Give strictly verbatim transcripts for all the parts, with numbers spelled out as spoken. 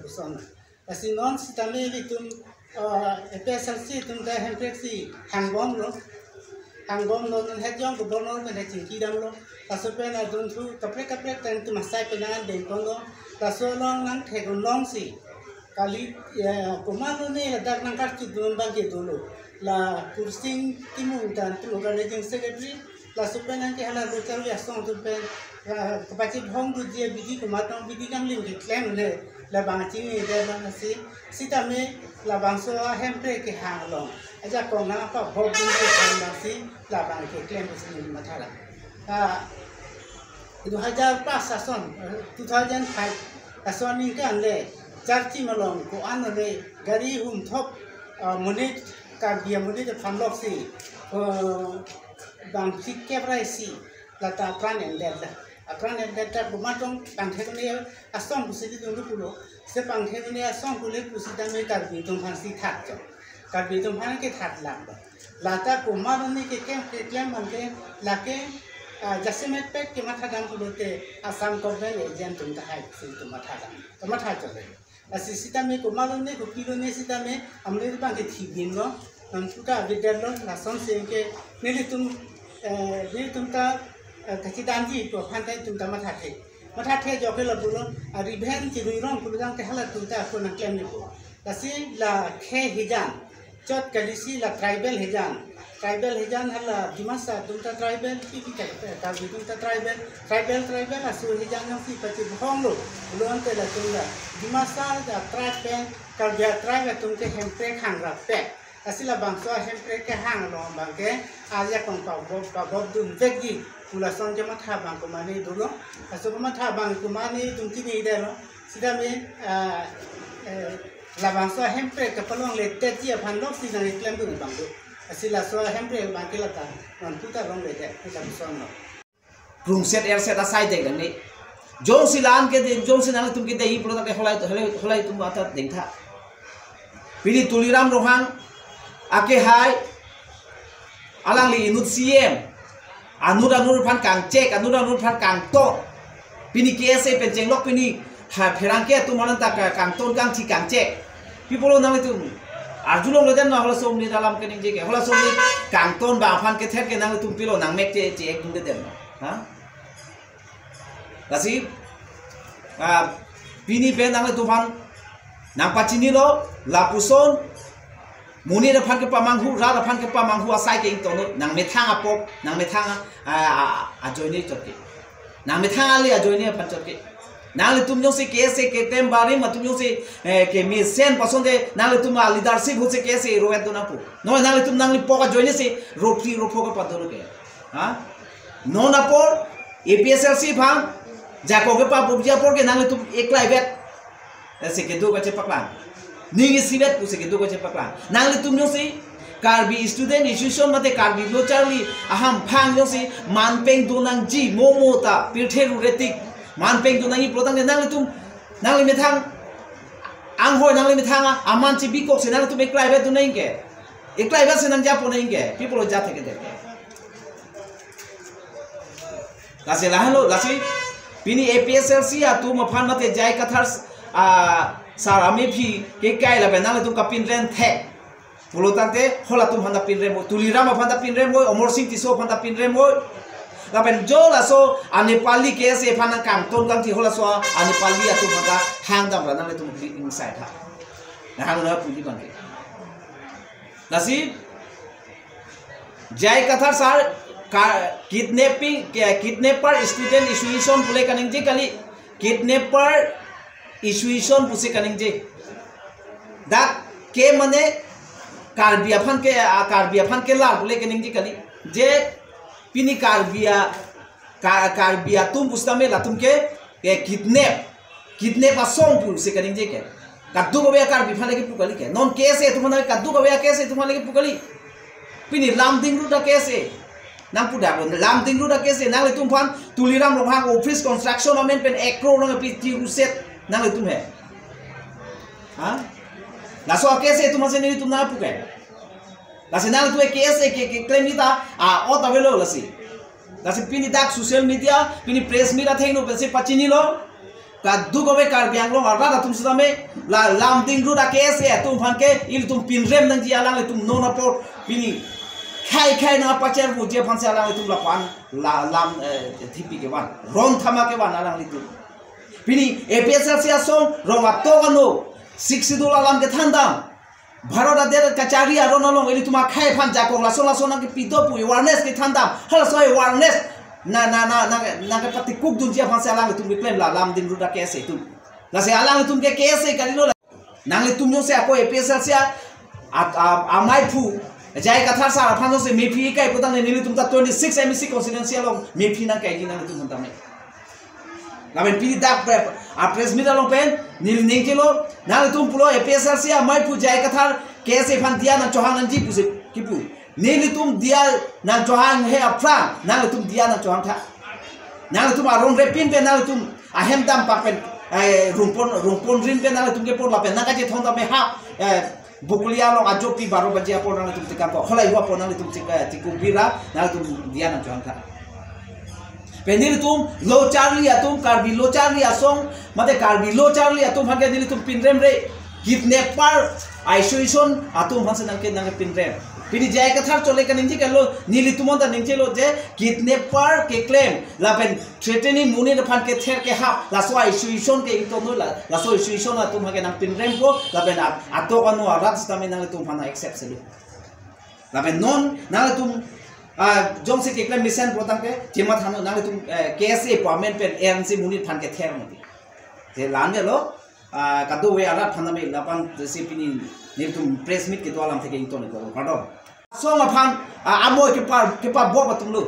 Son. Lasi non sitame ilitum, eh, A P S L C atum ta Hemprek si hangbomlo. Hangbomlo, non het jong governor pen chingki damlo. Laso pen adun thu kaprek kaprek pen itum asai pen nangdengponlo. Laso along nangthek-un longsi kali, eh, komatlo ne ladak nangkarchudun abang ke dolo. La Kursing Timung ta itum organizing secretary. Laso pen nangke hala local asong atum pen, ah, kapachibhong doji abidi komat tong bidi kanglim keklem le, labang chinine detlo. Lasi sitame labangso a-Hemprek kehang along ajakong nangpabobdun kehang abangsi labang keklem pusi neli matha ra. Ah, dui hajar pas ason, eh, two thousand five ason aningkan le Charchim along ko-an le gari humthop, ah, monit, Karbi amonit aphan loksi, eh, bang phlikep ra isi lata apran endet la. Apran endet ta komat tong pangthek-un-e asong pusi didun pulo. Se pangthek-un-e asong pule pusitame Karbi atum aphansi thakchot. Karbi atum aphan ke thak lang ba. Lata komatlo ne keklem keklem abang ke lake, ah, jasemet pet kematha dam pulote Assam government agent atum tahai si atum matha dam. Matha chot le. Lasi sitame komatlo ne kopilo ne sitame amle abang ke thibinlo. Nang suka avedetlo, lason si ke nelitum, eh, nelitum ta, eh, kachidamji pu aphan ta itum ta mathathe. Mathathe ajoke lapulo, a-revenge chirui rong pulo tangte halatum ta ako nangklemne pu. Lasi la khei hijan, chot kalisi la tribal hijan. Tribal hijan hala Dimasa atum ta tribal, pi pi kai, eh, Karbi atum ta tribal, tribal, tribal aso hijan nangsi pachibhonglo. Pulo tangte latum la Dimasa a-tribe pen Karbi a-tribe atum ke Hemprek hang rapet. Lasi labangso a-Hemprek kehang along abang ke ajakong pabob, pabobdun vekji pu lason kematha abang komatne dolo. Laso kematha abang komatne itum chinine detlo. Sitame, ah, eh, labangso a-Hemprek kepalongletetji aphan loksi nangklemdun abang do. Lasi laso a-Hemprek abang ke lata non puta longledet, puta pusonlo. Rungset erset asai deng deng ni. Jongsi la-an ke deng, jongsi nangtum ke dengji pulo tangte holai, holai, holai atum ata dengtha. Pini Tuliram Ronghang akehai alangli inut C M. Anut anut aphan kangchek, anut anut aphan kangton. Pini K S A pen chenglok pini ha pherangke atum aphan ta ka-, kangton kangthi kangchek. Pi pulo nanglitum arjulongledet ma halaso amonit alam keningje ke. Halaso amonit kangton abang aphan kether ke nanglitum pilo nangmek che, che-ekdunledet ma. Ha? Lasi, ah, pini pen nanglitum aphan nangpachinilo, lapuson, monit aphan kepamanghu, rat aphan kepamanghu asai ke ingtonlo, nangmethang apok, nangmethang a, a, a, ajoine chot ke. Nangmethang ale ajoine aphan chot ke. Nanglitum jongsi K S A keklem barim atum jongsi, eh, kemesen pasonte nanglitum a-leadership ahutsi K S A roet do nangpo. No nanglitum nangli pok ajoine si ropri ropho kepadolo ke. Ha? Non apor A P S L C aphan jakong kepabobji apor ke nanglitum eklaivet. Lasi kedo kachepaklang. Ning isivet pusi kedo kachepaklang. Nanglitum jongsi Karbi Student Association mate Karbi Lo Charli ahamphang jongsi manpeng donangji momo ta pirthe ruretik manpeng donangji pulo tangte nanglitum nangli methang anghoi nangli methang a, aman chibikok si nanglitum eklaivet donang ke. Eklaivet si nangjapo nang ke. Pi pulo jat ke de ke. Lasi lahenlo, lasi pini A P S L C atum aphan mate J I Kathar, ah, sar amephi kekai lapen nanglitum kapinrem thek. Pulo tangte halatum aphan ta pinrem voi, Tuliram aphan ta pinrem voi, Amarsing Tisso aphan ta pinrem voi. Lapen jo laso a-Nepali K S A aphan nangkangton kangthi halaso a-Nepali atum aphan ta hangdam ra nanglitum ingsai tha. Nahang na puji bangke. Lasi J I Kathar sar ka-, kidnapping, ke-, kidnapper student association pule kaningje kali, kidnapper association pusi kaningje. Dak ke mane Karbi aphan ke, a, Karbi aphan kelar pule kaningje kali. Je pini Karbi a, Ka-, Karbi atum pusitame latum ke, ke kidnap. Kidnap asong pusi kaningje ke. Kadokave a-Karbi aphan le kepu kali ke. Non K S A atum aphan kadokave a-K S A atum aphan le kepu kali. Pini Lumding road a-K S A. Nangpu damlo Lumding road a-K S A. Nanglitum aphan Tuliram Ronghang office construction amen pen ek crore nangpi ti ruset nanglitum he. Ha? Laso a-K S A atum aphan si nelitum nangpu ke. Lasi nanglitum K S A ke, ke claim ita, a, ot avelo lasi. Lasi pini dak social media, pini press meet athengno pensi pachinilo. Kadokave Karbi Anglong arat atum sitame la Lumding Road a-K S A atum aphan ke ilitum pinrem nangji, alanglitum non apor pini khei khei nangpachar puji aphan si alanglitum lapu-an la lam, eh, thipi kevan, ron thama kevan alanglitum. Pini A P H L C asong rong atok ano Sixth Schedule alam kethandam, Bharat adet kachari aron along ilitum akhei aphan jakong lason lason nangkepi do pu awareness kethandam. Halaso awareness na na na na nangkepatikuk dunji aphan si alanglitum keklem la Lumding Road a-K S A atum. Lasi alanglitum ke K S A kalilo la. Nanglitum jongsi ako A P H L C a, a, a, amaiphu J I Kathar sir aphan jongsi mephi kekai putangte nelitum ta twenty-six M A C constituency along mephi nangkaiji nanglitum aphan tame. Lapen pini dak pre-, a-press meet along pen neli ningkelo, nanglitum pulo A P H L C amaiphu J I Kathar K S A aphan diya nangchohang nangji pusi kipu. Nelitum diya nangchohanghe aphrang, nanglitum diya nangchohangtha. Nanglitum aron repin pen nanglitum ahem dampak pen, eh, rungpon, rungpon rin pen nanglitum kepon lapen nangkachethon tame ha, eh, Bokolia along ajopi baro baji apor nanglitum tikang ko. Kholai hu apor nanglitum tik, eh, tiku bira, nanglitum diya nangchohangtha. Pen nelitum lo charli atum, Karbi lo charli asong, mate Karbi lo charli atum aphan ke nelitum pinrem re, kidnapper association atum aphan si nangke nangkepinrem. Pini J I Kathar chole kaningje kalo, nelitum anta ningje lo je kidnapper keklem lapen threatening monit aphan kether kehap laso association ke ingtonoi la, laso association atum aphan ke nangpinrempo lapen at-, atok ano arat sitame nanglitum aphan accept selu. Lapen non nanglitum, ah, jongsi keklem mesen pulotangte chematha non, nanglitum, eh, K S A pu amen pen A N C monit aphan kether mati. Je langelo, ah, kadokave arat aphan tame lapu-an si pini nelitum press meet kedo alamthe ke ington ko, pardon. Asong aphan, ah, amo kepa, kepabop atum lo.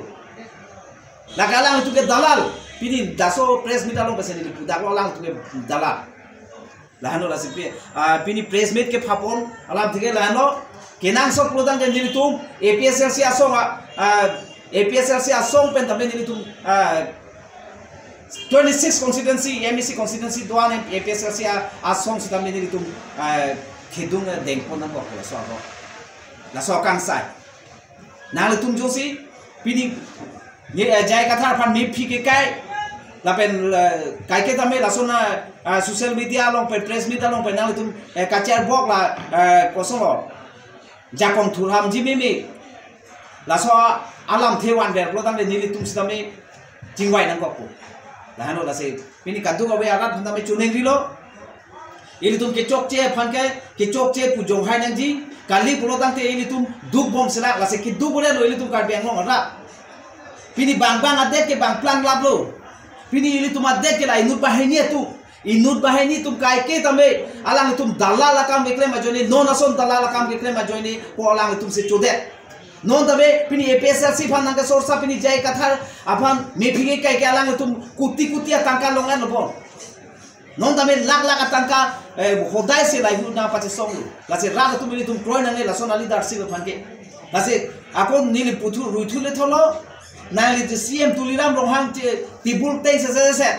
Lake alangtum ke dalal. Pini laso press meet along pesen neli pudak lo, alangtum ke dalal. Lahenlo lasi pi, ah, pini press meet kephapon alamthe ke lahenlo. Kenangsot pulotangte nelitum A P H L C asong a, ah, A P H L C asong pen tame nelitum, ah, twenty-six constituency, M A C constituency do-an A P H L C a-, asong sitame nelitum, ah, kedung, ah, dengpon nangkok laso ako. Laso kangsai. Nanglitum jongsi pini ne, eh, J I Kathar aphan mephi kekai lapen, eh, kaike tame lason a, ah, social media along pen, press meet along pen nanglitum, eh, kacharbok la, eh, koson lo, jakong thurhamji meme. Laso alamthe vanver pulotangte nelitum sitame chingvai nangkokpo. Lahenlo lasi pini kadokave arat aphan tame choningri lo. Ilitum kechokche aphan ke, kechokche pu jonghai nangji, kali pulotangte ilitum dukbom sila, lasi keduk bole lo ilitum Karbi Anglong arat. Pini bang bang adet ke bang plang lap lo. Pini ilitum adet ke la inut banghini atum. Inut banghini atum kaike tame, alanglitum dalal akam keklem ajoine, non ason dalal akam keklem ajoine, pu alanglitum si chodet. Non tame pini A P H L C aphan nangkesorsa pini J I Kathar aphan mephi kekai ke alanglitum kuti kuti atangka long-an lo bon. Non tame lakh lakh atangka, eh, hodai si lahai hu nangpachesong lo. Lasi rat atum ilitum kroi nangne lason a-leadership aphan ke. Lasi ako neli puthu ruithu le tholo. Nangli je C M Tuliram Ronghang che tibul tei se se se.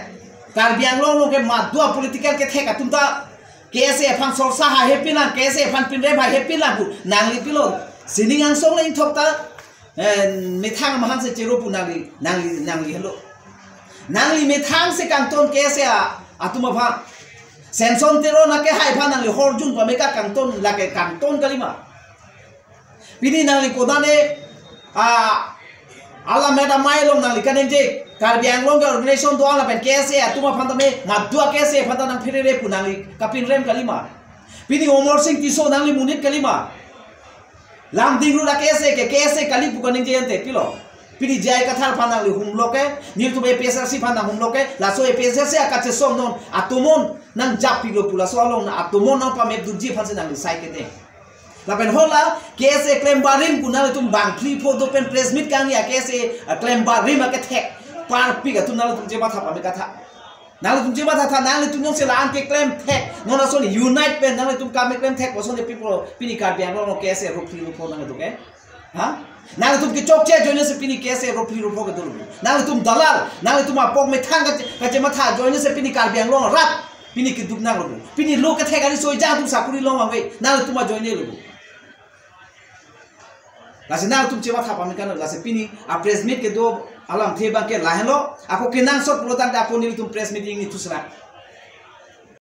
Karbi Anglong along ke madua political kethek atum ta K S A aphan sorsa haihe pilang, K S A aphan pinrem haihe pilang pu nangli pilo. Sining angsong le ingthok ta, eh, methang amahang si chero pu nangli, nangli, nangli helo. Nangli methang si kangton K S A atum aphan. Samson Teron akehai aphan nangli horjun pame ka kangton, lake kangton kalima. Pini nangli kodan e, ah, alam meda mai along nangli kaningje, Karbi Anglong ke organization do-an lapen K S A atum aphan tame, madua K S A aphan ta nangpherere pu nangli kapinrem kalima. Pini Amarsing Tisso nangli monit kalima. Lumding Road a-K S A ke K S A kali pu kaningje ante pilo. Pini J I Kathar aphan nangli humlo ke, nelitum A P H L C aphan nanghumlo ke, laso A P H L C akachesong non, atomon nangjap pilo pu laso along na atomon nangpamep dukji aphan si nangli sai kete. Lapen hala K S A klem barim pu nangtum bangphli pho do pen press meet kangni a K S A, ah, klem barim akethek parpik atum nangtum chematha pame katha. Nangtum chematha tha, nangtum jongsi la-an keklem thek, non ason unite pen nangtum kam keklem thek, koson de people pini Karbi Anglong K S A rup phli rup pho nangtum ke? Ha? Nangtum kechokche ajoine si pini K S A rup phli rup pho kedo lo. Nangtum dalal, nangtum apok methang kache, kachematha ajoine si pini Karbi Anglong rat pini keduk nang lo. Pini lo kethek ari soi jang atum sakuri long ave, nangtum ajoine lo. Lasi nangtum chematha pame kan, lasi pini a press meet kedo alamthe abang ke lahenlo, ako kenangsot pulotangte ako nelitum press meet ingni thusra.